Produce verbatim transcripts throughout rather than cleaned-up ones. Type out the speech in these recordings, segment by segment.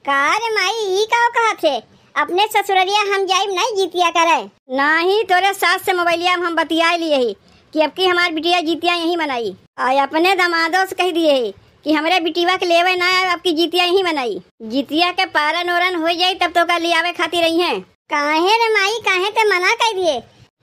का रे माई, ई का कहत हे? अपने ससुररिया हम जाइब नाहीं जितिया करे। नाहीं, तोरे सास से मोबाइलिया में हम बतियाए लिए ही कि अब की हमार बिटिया जितिया यहीं मनाई। और अपने दमादो से कहि दिए ही कि हमरे बिटिवा के लेवे ना आए, अब की जितिया यहीं मनाई। जितिया के पारन ओरन होइ जाई तब तोका लियावे खातिर अइहें। काहे रे माई, काहे ते मना कइ दिए?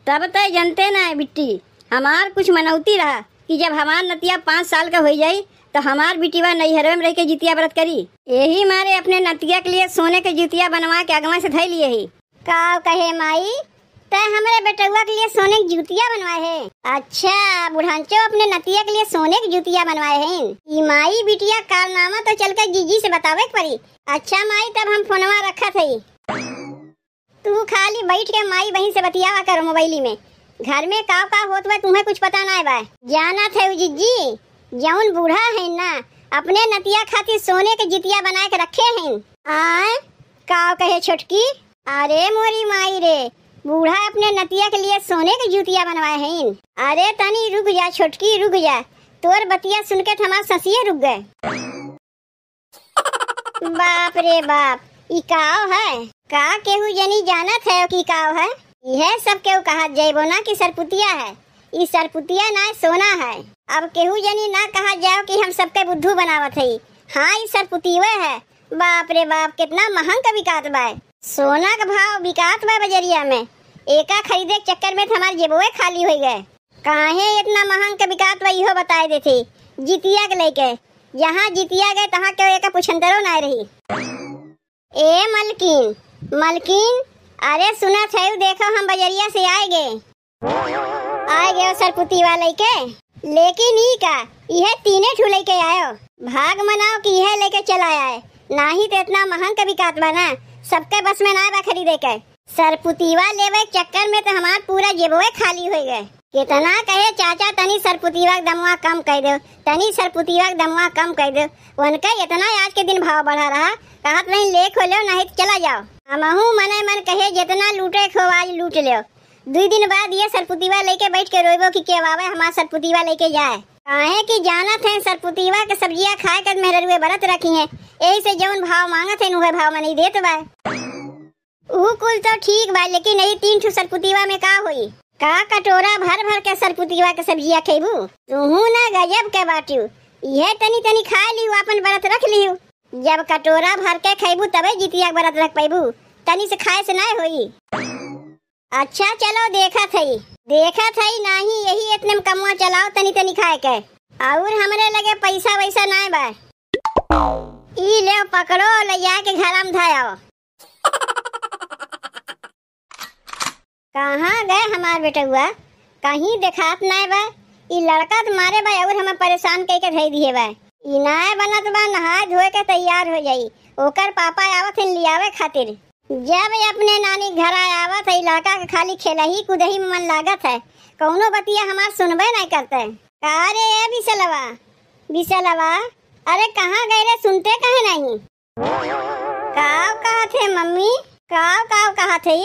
तब तै जनते ना है बिट्टी, हमार कुछ मनौती रहा कि जब हमार नतिया पाँच साल का होइ जाई तो हमार बिटिवा नैहरवे में रह के जितिया व्रत करी। यही मारे अपने नतिया के लिए सोने के जूतिया बनवा के अगवा से धइ लिए ही। का कहे माई, तै हमरे बेटउआ के लिए सोने के जूतिया बनवाए है? अच्छा, बुढ़ांचो अपने नतिया के लिए सोने के जूतिया बनवाए हैं। ई माई बिटिया कारनामा तो चल के जीजी से बतावे के पड़ी। अच्छा माई, तब हम फोनवा रखत हई। तू खाली बैठ के माई बहिन से बतियावा करो मोबाइली में। घर में का का होत बा तुम्हें कुछ पता नाय बा। जानत है उ जिज्जी, जौन बूढ़ा है ना, अपने नतिया खातिर सोने के जितिया बनाए के रखे हैं। आय, का कहे छोटकी? अरे मोरी माई रे, बूढ़ा अपने नतिया के लिए सोने के जूतिया बनवाए हैं। अरे तनी रुक जा छोटकी, रुक जा, तोर बतिया सुन के त हमार ससिये रुक गए। बाप रे बाप, ई काव है? का केहू जनी जानत है कि काव है? इहे सब केहू कहत जइबो ना कि सरपुतिया है। ई सरपुतिया ना, सोना है। अब केहू जनी ना कहत जाओ कि हम सबके बुद्धू बनावत हई। हाँ, ई सरपुतिये है। बाप रे बाप, कितना महंग का बिकात बा। सोना का भाव बिकात बा बजरिया में। एका खरीदे के चक्कर में त हमार जेबवे खाली होइ गए। काहे इतना महंग के बिकात बा, इहो बताए देती। जितिया के लइके, जहाँ जितिया गए, तहाँ केहू एका पुछंतरो नाय रही। ए मलकिन, मलकिन, अरे सुनत है, देखो हम बजरिया से आए गए। आए गए सरपुतिवा लइके, लेकिन ई का, इहे तीने ठू लइके आयो। भाग मनाओ कि इहे लइके चला आए, नाहीं तो इतना महंग के बिकात बा ना, सबके बस में ना बा खरीदे के। सरपुतिवा लेवे के चक्कर में त हमार पूरा जेबवे खाली होइ गए। कितना कहे चाचा, तनी सरपुतिवा के दमवा कम कइ देउ, तनी सरपुतिवा के दमवा कम कइ देउ। उनका इतना आज के दिन भाव बढ़ा रहा, कहत रही ले खो लेउ, नाहीं त चला जाओ। हमहू मने मन कहे जितना लूटे खो आज लूट लेउ। दुइ दिन बाद ये सरपुतिवा लइके बैठ के रोइबो कि केव आवे हमार सरपुतिवा लइके जाए। काहे कि जानत हैं सरपुतिवा के सब्जिया खाए के मेहररुए बरत रखी हैं, यही से जौन भाव मांगत हैं उहे भाव मनई देत बा। ऊ कुल तो ठीक बा, लेकिन यही तीन ठो सरपुतिवा में का होई? का कटोरा भर भर के सरपुतिवा के सब्जिया खइबू? तूहू ना गजब के बाटिउ, इहे तनी तनी खाए लिहू, आपन बरत रख लिहू। जब कटोरा भर के खइबू तबे जितिया के बरत रख पइबू, तनी से खाए से नाय होई। अच्छा चलो देखत हई, देखत हई नाहीं, यही इतने में कमवा चलाओ तनी तनी खाए के। और हमरे लगे पैसा वैसा नाय बा। ई लेव पकड़ो, ले जाके घर में धयाओ। कहाँ गए हमार बेटउआ? कहीं देखात नाय बा। ई लड़का त मारे बा और हमें परेशान कइके धइ दिहे बा। ई नाय बनत बा, नहाए धोए के तैयार हो जाई। ओकर पापा आवत हैं लियावे खातिर। जब ये अपने नानी घर आवत है, ई लड़का के खाली खेलही कूदही में मन लागत है, कौनो बतिया हमार सुनबे नाय करते। का रे ए बिसलवा, बिसलवा, अरे कहाँ गए रे, सुनते काहे नहीं? काव कहत है मम्मी? काव, काव कहत है?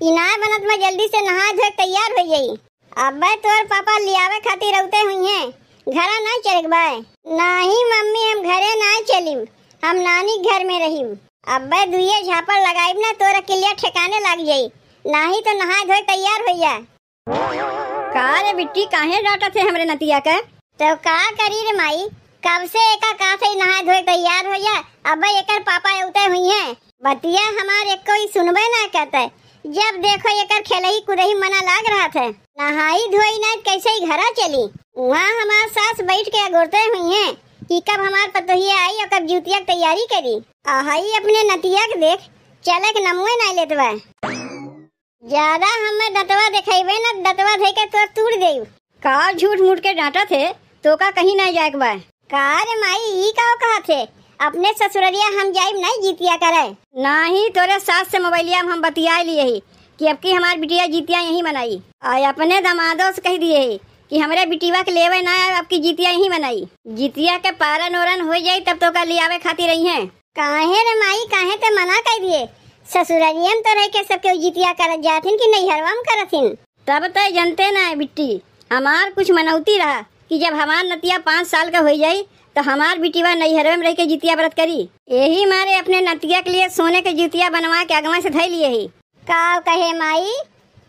ई नाय बनत में जल्दी से नहाए धोए के तैयार हो जाई। अब्बे तोर पापा लियावे खातिर अउते हुइहें, घरा नाय चले के बाय? नाहीं मम्मी, हम घरे नाय चलिम, हम नानी के घर में रहिम। अब्बे दुइये झापड़ लगाइब ना, तोर अकिलिया ठेकाने लाग जाई, नाहीं तो नहाए धोए तैयार हो जा। का रे बिट्टी, काहे डांटत है हमरे नतिया के? तो का करी रे माई, कब से एका कहत है नहाए धोए तैयार हो जा, अब्बे एकर पापा अउते हुइहें। बतिया हमार एको ई सुनबे ना करते। जब देखो एकर खेलही कुदही मना लाग रहत है। नहाई धोई ना कैसे ही घरा चली। उहाँ हमार सास बैठ के अगोरते हुइहें कि कब हमार पतोहिया आई और कब जूतिया के तैयारी करी। अहई अपने नतिया के देख, चले के नमुए ना लेत बा। ज्यादा हमें दतवा देखाइबे ना, दतवा धइ के तोर तूड़ देब। का झूठ मूठ के डांटत है, तोका कहीं ना जाए के बा। का रे माई, ई का कहत है? अपने ससुररिया हम जाइब नहीं जितिया करे। नाहीं, तोरे सास से मोबाइलिया में हम बतियाए लिए ही कि अब की हमार बिटिया जितिया यहीं मनाई। और अपने दमादो से कहि दिए ही कि हमरे बिटिया के लेवे ना आए, अब की जितिया यहीं मनाई। जितिया के पारन ओरन हो जाई तब तोका लियावे खातिर अइहें। काहे रे माई, काहे ते मना कइ दिए? ससुररिया में तो रह के सब केहू जितिया करत जाथिन कि नैहरवा में करथिन? तब तय जनते ना है बिट्टी, हमार कुछ मनौती रहा कि जब हमार नतिया पाँच साल का होइ जाई तो हमार बिटिवा नैहरवे में रह के जितिया बरत करी। यही मारे अपने नतिया के लिए सोने के जितिया बनवा के अगवा से धई लिए ही। का कहे माई,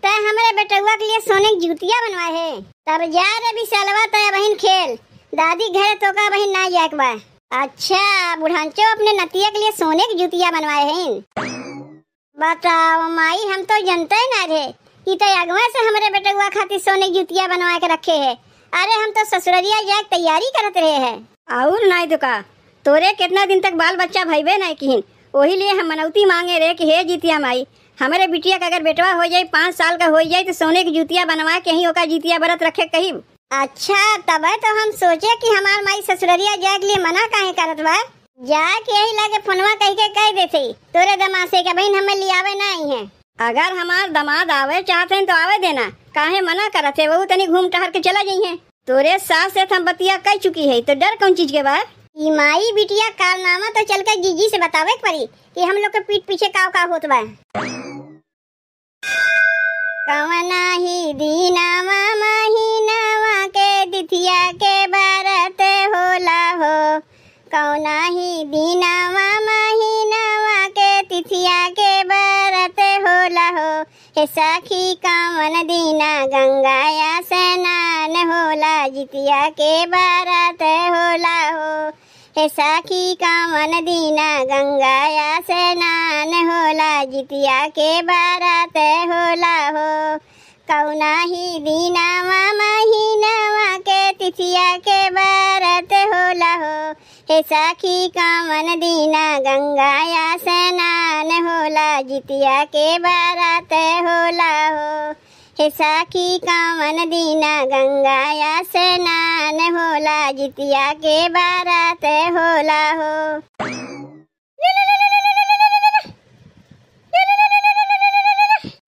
तै हमरे बेटउआ के लिए सोने के जूतिया बनवाए है? तब जा रे बिसलवा, तै अबहिन खेल, दादी घरे तोका अबहिन ना जाए के बा। अच्छा, बुढ़ांचो अपने नतिया के लिए सोने के जूतिया बनवाए हैं? बताओ माई, हम तो जनते ना रहे कि तै अगवा से हमरे बेटउआ खातिर सोने के जूतिया बनवा के रखे है। अरे, हम तो ससुररिया जाए के तैयारी करत रहे है। और नाई तो का, तोरे कितना दिन तक बाल बच्चा भइबे नाई किहिन, ओही लिए हम मनौती मांगे रहे कि हे जितिया माई, हमरे बिटिया का अगर बेटवा हो जाई, पाँच साल का हो जाई, तो सोने की जूतिया बनवा के ही ओका जितिया बरत रखे कहिब। अच्छा, तबे तो हम सोचे कि हमार माई ससुररिया जाए के लिए मना काहे करत बा। जाए के यही लगे फोनवा कह के कह देते तोरे दमाद से कि बहिन हमें लियावे ना आई है। अगर हमार दमाद आवे चाहते हैं तो आवे देना, काहे मना करत है, वहू तनी घूम टहर के चला जाई है। तोरे सास से हम बतिया कह चुकी है, तो डर कौन चीज के बा? ई माई बिटिया कारनामा तो चल के जीजी से बतावे के पड़ी कि हम लोग के पीठ पीछे काव काव होत बा। कवना ही दिनवा महीनवा के दिथिया के बरत होला हो, कौना ही दिनवा महीनवा के तिथिया के बरत होला हो। हे सखी कवन दिना गंगा स्नान होला, जितिया के बरत होला हो। हे सखी कवन दिना गंगा स्नान होला, जितिया के बरत होला हो। कौना ही दिनवा महीनवा के तिथिया के बरत होला हो। हे सखी कवन दिना गंगा स्नान होला, जितिया के बरत होला हो। हे सखी कवन दिना गंगा स्नान होला, जितिया के बरत होला हो।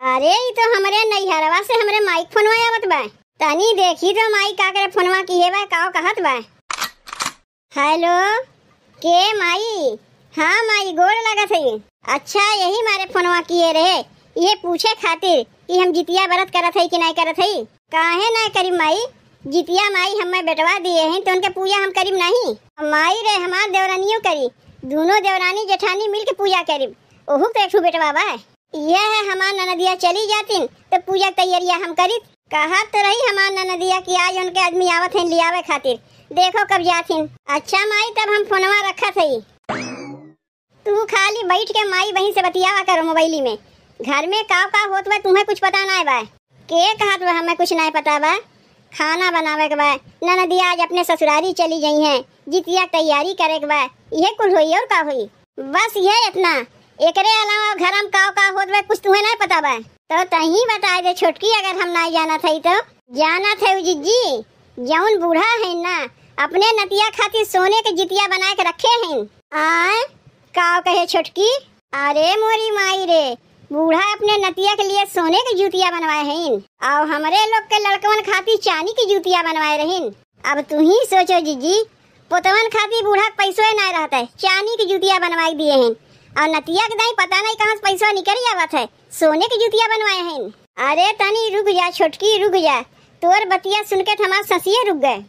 अरे, ई तो हमरे नैहरवा से हमरे माई के फोनवा आवत बा। तनी देखी तो माई का करे फोनवा किहे बा, काव कहत बा। हेलो, के माई? हाँ माई, गोड़ लागत है। अच्छा, यही मारे फोनवा किहे रहे, ये पूछे खातिर कि हम जितिया बरत करत है कि नहीं करत है। काहे ना करिब माई, जितिया माई हमें बेटवा दिए हैं तो उनके पूजा हम करिब नहीं? माई रे, हमार देवरानियों करी, दोनों देवरानी जेठानी मिल के पूजा करिब। ओहू तो एक ठो बेटवा बा। यह है हमार ननदिया चली जातिन तो पूजा के तैयारिया हम करित। कहत तो रही हमार ननदिया कि आज उनके आदमी आवत हैं लियावे खातिर, देखो कब जातिन। अच्छा माई, तब हम फोनवा रखत हई। तू खाली बैठ के माई बहिन से बतियावा करो मोबाइली में। घर में का का होत बा तुम्हें कुछ पता नाय बा। के कहत बा हमें कुछ नाय पता बा? खाना बनावे के बा, ननदिया आज अपने ससुरारी चली गई हैं, जितिया के तैयारी करे के बा, इहे कुल होई और का होई? बस इहे इतना, एकरे अलावा घर में का का होत बा कुछ तुम्हें नाय पता बा? तो तही बताए दे छोटकी, अगर हम नाय जानत हई तो। जानत है जिज्जी, जौन बूढ़ा है ना, अपने नतिया खातिर सोने के जितिया बनाए के रखे हैं। आय, काव कहे छोटकी? अरे मोरी माई रे, बूढ़ा अपने नतिया के लिए सोने के जूतिया बनवाए हईन, और हमरे लोग के लड़कवन खातिर चांदी की जूतिया बनवाए रहीन। अब तू ही सोचो जिज्जी, पोतवन खातिर बूढ़ा के पैसो ना रहता है, चांदी की जूतिया बनवाई दिए हैं, और नतिया के दाई पता नहीं कहाँ से पैसवा निकल आवत है, सोने की जूतिया बनवाए हैं। अरे तनी रुक जा छोटकी, रुक जा, तोर बतिया सुन के तो हमार ससिए रुक गए।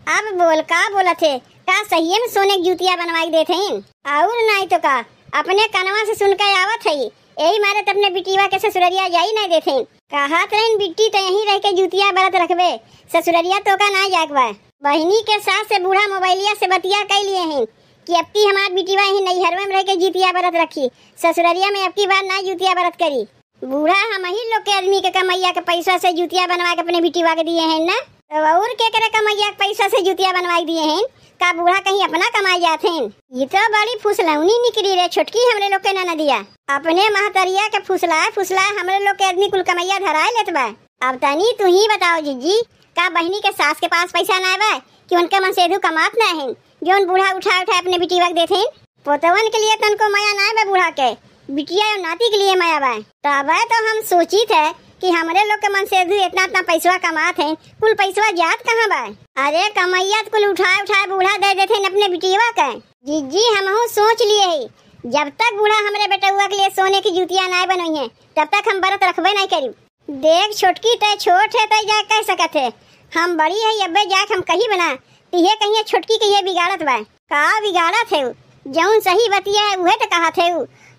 अब बोल, का बोलत है? का सहिए में सोने के जूतिया बनवाई देत हईन? और नाई तो का, अपने कनवा से सुन के आवत हई, यही मारे तो अपने बिटिया के ससुररिया जाई नाई देत हईन। कहत रहीन बिट्टी तो यहीं रह के जूतिया बरत रखबे, ससुररिया तो का ना जाए के बा। बहिनी के सास से बूढ़ा मोबाइलिया से बतिया कई लिए हईन कि अब की हमार बिटिया यहीं नैहरवे में रह के जूतिया बरत रखी, ससुररिया में अब की बार ना जूतिया बरत करी। बूढ़ा हम ही लोग के आदमी के कमैया के पैसा से जूतिया बनवा के अपने बिटिया के दिए हैं ना, तो और केकरे कमैया के पैसा से जूतिया बनवाई दिए हैं? का बूढ़ा कहीं अपना कमाई जात हैं? ये तो बड़ी फुसलौनी निकली रे छोटकी हमरे लोग के ननदिया। अपने महतरिया के फुसलाए फुसलाए हमरे लोग के आदमी कुल कमैया धराए लेत बा। अब तनी तू ही बताओ जिज्जी, का बहिनी के सास के पास पैसा ना बा कि उनके मनसेधु कमात ना हैं, जौन बूढ़ा उठा उठा अपने बिटिया के देत हैं? पोतवन के लिए तनको मया नाय बा बूढ़ा के, बिटिया और नाती के लिए मया बा। तबे तो हम सोचित है कि हमरे लोग के मनसेधु इतना इतना पैसवा कमात हैं, कुल पैसवा जात कहाँ बा? अरे कमैया तो कुल उठाए उठाए बूढ़ा दे देते हैं अपने बिटिया के। जिज्जी हमहू सोच लिए ही, जब तक बूढ़ा हमरे बेटउआ के लिए सोने की जूतिया नाय बनोई हैं, तब तक हम बरत रखबे नहीं करी। देख छोटकी, तै छोट है, तै जाए कह सकत है, हम बड़ी है, अब्बे जाए हम कही बना, तिहे कहिए छोटकी के ये बिगाड़त बा। का बिगाड़त है? जौन सही बतिया है उहे तो कहत है।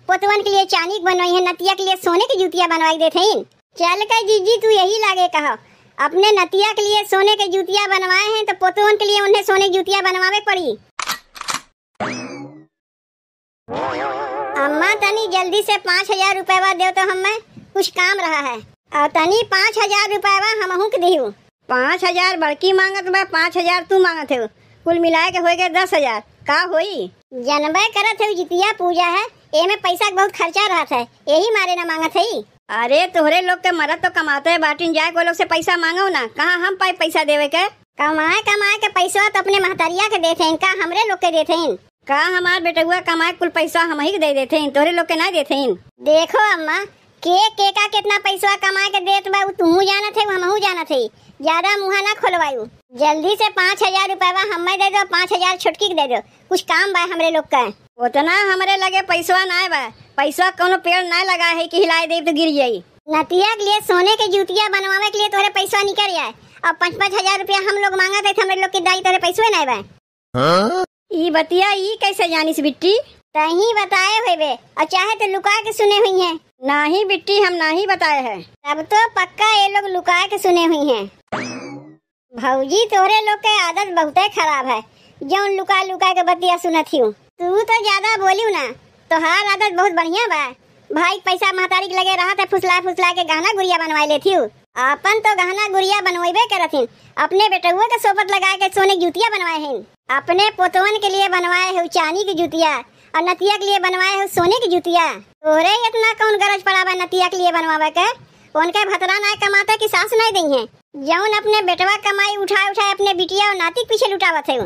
पोतवन के लिए चानी के बनवाई है, नतिया के लिए सोने के जूतिया बनवाई देत हईन। चल के जीजी तू यही लागे कहो, अपने नतिया के लिए सोने के जूतिया बनवाए हैं तो पोतवन के लिए उन्हें सोने के जूतिया बनवावे पड़ी। अम्मा, तनी जल्दी से पाँच हजार रुपयवा देव तो हमें कुछ काम रहा है। और तनी पाँच हजार रुपयवा हमहू के दिहू। पाँच हजार बड़की मांगत बा, पाँच हजार तू मांगत हो, कुल मिलाए के होए गए दस हजार। का होई? जनबे करत हो जितिया पूजा है, एमे पैसा के बहुत खर्चा रहत है, यही मारे ना मांगत है। अरे तोहरे लोग के मरद तो कमाते बाटिन, जाए को लोग से पैसा मांगो ना, कहाँ हम पाई पैसा देवे के? कमाए कमाए के पैसवा तो अपने महतरिया के देते हैं, का हमरे लोग के देते हैं? का हमार बेटउआ कमाए कुल पैसा हमही के दे देते हैं, तोहरे लोग के ना देते हैं? देखो अम्मा, के के का कितना पैसवा कमाए के देत बा, उ तुहू जानत है, हमहू जानत है। ज्यादा मुँहा ना खोलवायू। जल्दी से पाँच हजार रुपयवा हमें दे दो, पाँच हजार छोटकी के दे दो, कुछ काम बा हमरे लोग का। उतना हमरे लगे पैसवा नाय बा, पैसवा कोनो पेड़ नाय लगा है कि हिलाए देब तो गिर जाई। नतिया के लिए सोने के जूतिया बनवावे के लिए तोहरे पैसवा निकल जाए, और पाँच पाँच हजार रुपया हम लोग मांगत है तो हमरे लोग के दाई तोहरे पैसवे नाय बा। हाँ? ई बतिया ई कैसे जानिस बिट्टी? तहीं बताए होइबे, और चाहे तो लुका के सुने हुई हैं। नाही बिट्टी, हम नाही बताए हैं। तब तो पक्का ये लोग लुका के सुने हुई हैं। भौजी, तोहरे लोग के आदत बहुते खराब है, जौन लुका लुका के बतिया सुनत हियो। तू तो ज्यादा बोलियो ना, तोहार आदत बहुत बढ़िया बा। भाई, पैसा महतारी के लगे रहत है, फुसला फुसला के गहना गुरिया बनवाए लेत हियो। आपन तो गहना गुरिया बनवाइबे करत हिन, अपने बेटउआ के सोपत लगा के सोने के जूतिया बनवाए हिन। अपने पोतवन के लिए बनवाए हो चानी के जूतिया, और नतिया के लिए बनवाए हो सोने के जूतिया। तोहरे इतना कौन गरज पड़ा बा नतिया के लिए बनवावे के? उनके भतरा नाय कमाता कि सास नाय दई है, जौन अपने बेटवा कमाई उठाए उठाए अपने बिटिया और नाती के पीछे लुटावत है।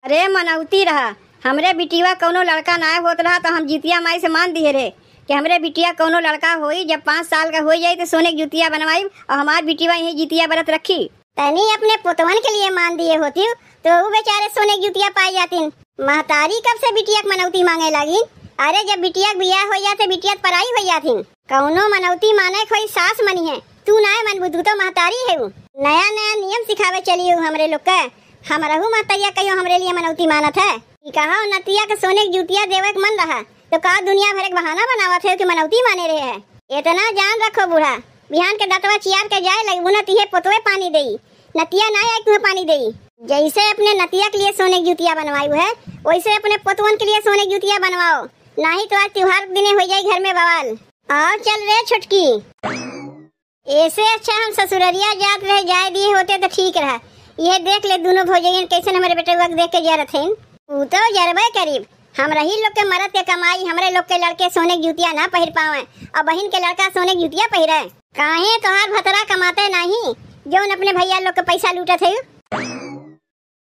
अरे मनौती रहा, हमरे बिटिया कौनो लड़का नाय होत रहा तो हम जितिया माई से मान दिए रहे कि हमरे बिटिया कौनो लड़का होई, जब पाँच साल का हो जाई तो सोने के जूतिया बनवाई और हमार बिटिया यही जितिया बरत रखी। तनी अपने पुतवन के लिए मान दिए होती तो वो बेचारे सोने के जूतिया पाए जातिन। महतारी कब से बिटिया के मनौती मांगे लागिन? अरे जब बिटिया के बियाह हो जाते बिटिया त पराई हो जातिन। कौनो मनौती माने खोई सास मनी है, तू नाय मनबू, तू तो महतारी है। नया नया नियम सिखावे चली हो हमरे लोग के। हमरहू महतरिया कहियो हमरे लिए मनौती मानत है। ई कहा नतिया के सोने के जूतिया देवे के मन रहा, तो का दुनिया भर के बहाना बनावत है कि मनौती माने रहे है? इतना जान रखो बूढ़ा, बिहान के दतवा चियार के जाए लगबू न तिहे पोतवे पानी देई, नतिया ना आए तुम्हें पानी देई। जैसे अपने नतिया के लिए सोने के जूतिया बनवायु है, वैसे अपने पोतवन के लिए सोने के जूतिया बनवाओ, नाही तो आज त्योहार के दिने हो जाई घर में बवाल। आओ चल रे छोटकी। ऐसे अच्छा हम ससुररिया जात रहे, जाए दिए होते तो ठीक रहा। यह देख ले दोनों भौजैयन कैसन हमरे बेटउआ के देख के जरत हैं। ऊ तो जरबे करीब। हमरही लोग के मरद के कमाई, हमरे लोग के लड़के सोने के जूतिया ना पहिर पावे, और बहिन के लड़का सोने के जूतिया पहिरे। काहे तोहार भतरा कमाते नाही, जौन अपने भैया लोग के पैसा लूटत है?